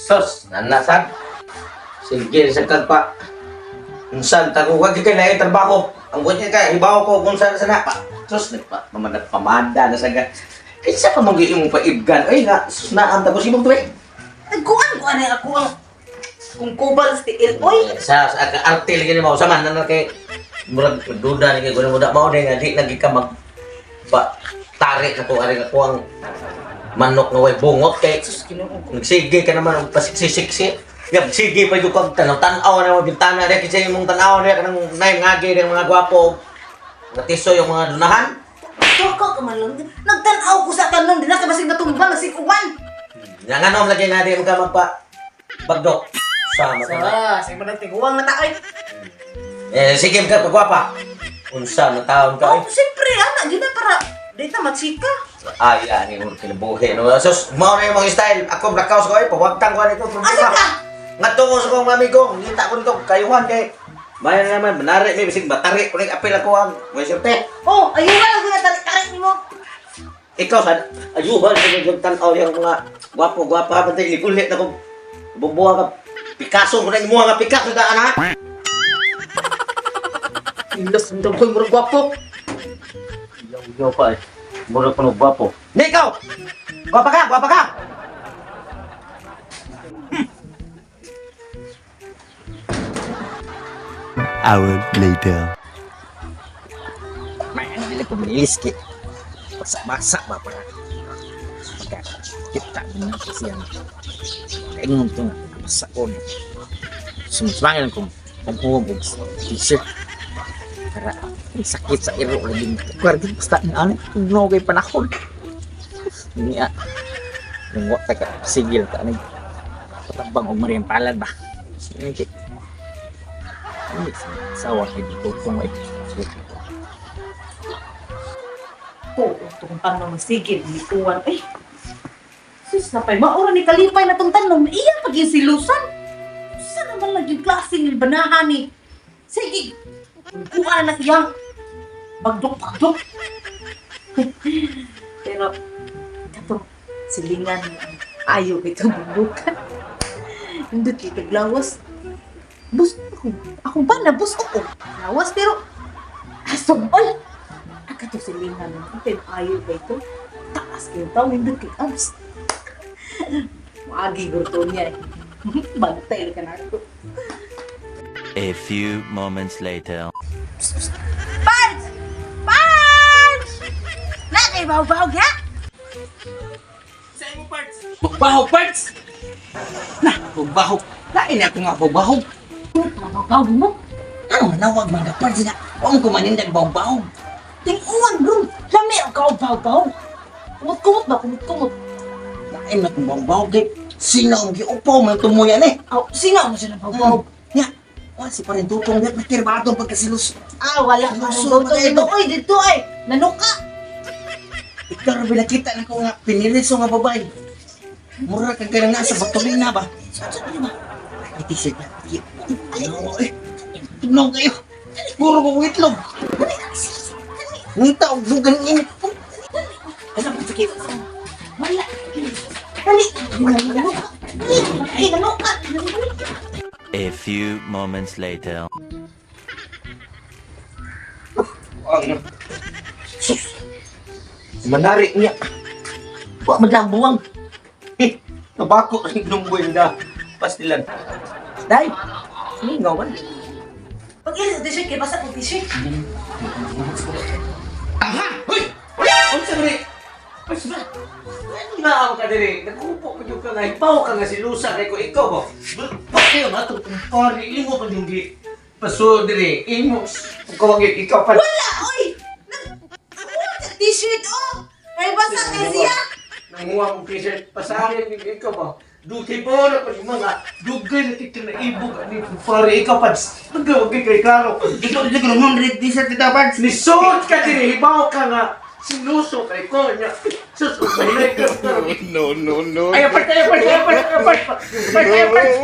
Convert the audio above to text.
Sus, nanasad. Sige, sa kagpa. Unsan, taguwag kay na trabaho. Ang buhat niya kay, hibaw ko kung saan sana pa. Sus, nagpa, pamada, pamada na saga. Kinsa pa mong imong paibgan? Ay nga, sus na ang tapos imong tuwi. Nagkuan ko ani ako ang kung kubal sa tiil oy. Sa arte lagi ni mo sama na na kay murag duda ni kay kuno mo da mao nga di lagi ka mag pa tarik na ko ari ako ang manok nga way bungot kay Sus, Ginoo ko. nagsige ka naman og pasiksi-siksi. Yab, sige pa yung kag tanaw na mo bintana diya kasi imong tanaw diya kanang nay ngagi diya mga gwapo. Mga tiso yung mga dunahan. Toko ka man lang. Nagtan-aw ko sa tanan din na kay basig matumba na si kuwan. Nga nganom lagi nga di mo ka magpa bagdok. Sama ka na. Sa, sige man tiguang na ta oy. Eh, sige ka pagwapa. Unsa na taon ka Oh, eh. siyempre ana gyud na para di ta matsika. Ay, ani mo kinabuhi no. Sus, mao na yung mga style. Ako blackout ko ay pawagtang ko nito Asa problema. ka? Ngadto ko sa kong amigo, ngita ko nito kayuhan kay Bayan na naman, manari may bisig batari ko apil ako ang may siyerte. Oh, ayun lang gyud na tari nimo. Ikaw sad ayuhan sa yung tan-aw yung mga gwapo gwapa pa tayo ulit na kung bubuha ka Picasso ko na imuha nga Picasso daan ha. Ilas ang dagkoy murag gwapo. Yaw pa eh. Murag pa no gwapo. Hindi ikaw. Gwapa ka, gwapa ka. Hour later. May ano nila kumilis ki. Basa-basa ba para pagka kita mo na kasi ang kaingon to nga basa ko na. Sumusmangin kong paghuwag og t-shirt para ang sakit sa iro lagi. Kuwar basta na ano, no kay panahon. Niya. Nung wa ta ka sigil ta nag patabang og Mariang Palad ba. Sige. Ay, sawa kay dito kung ay. Oh, tong tanom sige ni kuwan ay. Sus na pay maura ni kalipay na tong tanom iya pag yung silusan. Sa naman lang yung klase ni banahan ni. Sige. Kuan na iyang bagdok bagdok. Pero kato silingan ayo kay bundukan. Indot kay taglawas. Bus ako. Akong ba na bus ako. Lawas pero asong oy. Akato silingan pero ayo kay to. Taas kayo tao indot kay abs. Maagi gurto niya eh. Bantay ka na ako. A few moments later. Punch! Punch! Na kay baw-baw ga? Bugbaho parts! Na, bugbaho. Lain ako nga bugbaho. Baw-baw mo. Ano manawag mga parts nga? Huwag ko manindag bugbaho. Tinguan bro. Lami ang kao baw-baw. Kumot-kumot ba? Kumot-kumot. Lain na kong bugbaho kay sino ang giupaw man tumuyan eh. Aw, singaw mo siya ng baw-baw. Nya, wa si parin tutong diyan nakirba atong pagkasilos. Ah, wala ka ng Luso, baw-baw. mga Dito, oy, dito ay. Nanuka. Ikaw ra nakita na ko nga piniliso nga babae. Mura kag kanang nasa Bartolina ba? Saan saan ba? Ay, t-shirt na. Ano eh? Tugnaw kayo. Puro ko kong itlog. Ngita og dugan init. Asa pa sakit? Wala. Dali. Wala, nanuka. Dali. Ay, nanuka. Dali. A few moments later. Ang sus. Manari niya. Wa man lang buwang. Eh, nabako ang numboy na pastilan. Dai. Mingaw man. Pag ilis sa t-shirt, kay basa kong t-shirt. Aha! Hoy! Unsa man ni? Basta. Ano na ako ka diri? Nagkupo pa jud ka nga ipaw ka nga silusa kay ko ikaw ba? Bakit ba itong kumpare imo pa yung gi paso diri imo kawang ikaw pa. Wala, oy! Wala sa t-shirt, oh! Kay basa kay siya. Nanguha mong t-shirt pasahin yung ikaw ba? Dugay po na pa yung mga dugay na tito na ibog ani kumpare ikaw pa. Nagawag kay klaro. Dito dito ko naman red t-shirt dito parts. Lisod ka diri hibaw ka nga sinuso kay ko nya. Sus, mahinay ka. No, no, no. Ay, apart, ay, apart, ay, apart, ay, apart, apart, ay, apart.